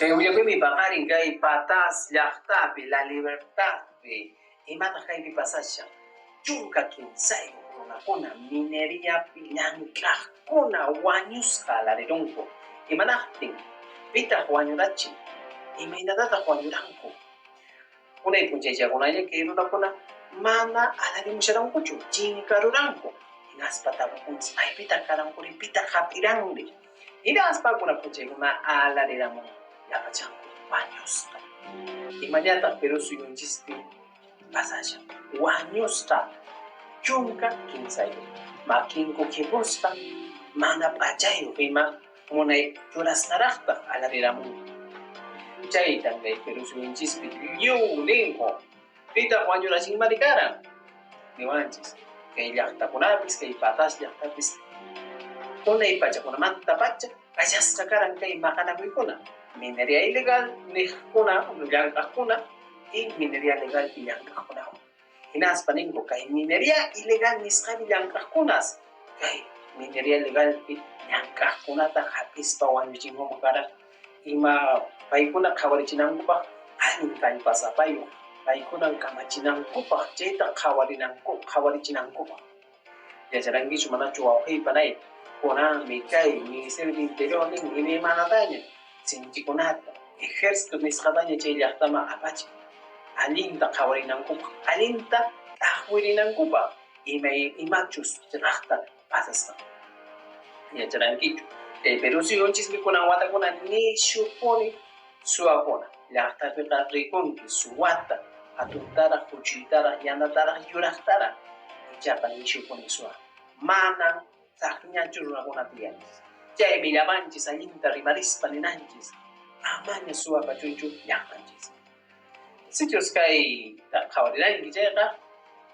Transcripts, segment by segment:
Kay willakuymi paqarin kay Pataz llaqtapi, La Libertadpi. Imataq kaypi pasashan? 13 runakuna mineriapi llank'aqkuna wañusqa alarirunku. Imanaqtin? Pitaq wañurachin? Imaynatataq wañuranku? Unay p'unchaychakunalla kay runakuna mana alarimusharankuchu, chinkaruranku. Hinaspa tapukunchis, maypitaq karankuri? Pitaq hap'iranri? Hinaspa kuna p'unchaykuna alariramun llapachanku wañusqa. Imallataq Perú suyunchispi pasashan? Wañusqa 13, makinku khipusqa, mana p'achayuq ima munay churasqaraqtaq alariramunku. Chaytan kay Perú suyunchispi lliw ninku. Pitaq wañurachinmari karan? Niwanchis, kay llaqtakunapis, kay Pataz llaqtapis unay pachakunamantapacha kallasqa karan kay maqanakuykuna, minería ilegal niqkuna, llank'aqkuna y minería legalpi llank'aqkunawan. Hinaspa ninku kay minería ilegal nisqapi llank'aqkunas kay minería legalpi llank'aqkunata hap'ispa wañuchinkuman karan. Ima paykuna qhawarichinankupaq allin kallpasapayuq, paykunan kamachinankupaq chayta qhawarinanku qhawarichinankupaq. Yacharankichu manachu wawqiy panay, kunanmi kay Ministerio de Interior nin imaymanataña sinchikunata, ejército nisqataña chay llaqtaman apachin, allinta qhawarinankupaq, allinta t'aqwirinankupaq imay imachus cheqaqta pasasqan. Yacharankichu kay Perú suyunchismi kunan watakuna nishupuni suwakuna, llaqtapiqa rikunki suwata, hatuntaraq, huchuytaraq, yanataraq, yuraqtaraq, ichaqa nishupuni suwa. Manan thakñachu runakuna tiyanchis. Chaymi llapanchis allinta rimarispa ninanchis, amaña suwa kachunchu llaqtanchispi. Sichus kayta qhawariranki chayqa,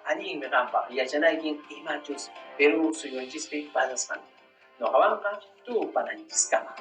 allinmi qanpaq yachanaykin imachus Perú suyunchispi pasasqanta. Noqawanqa tupananchiskama.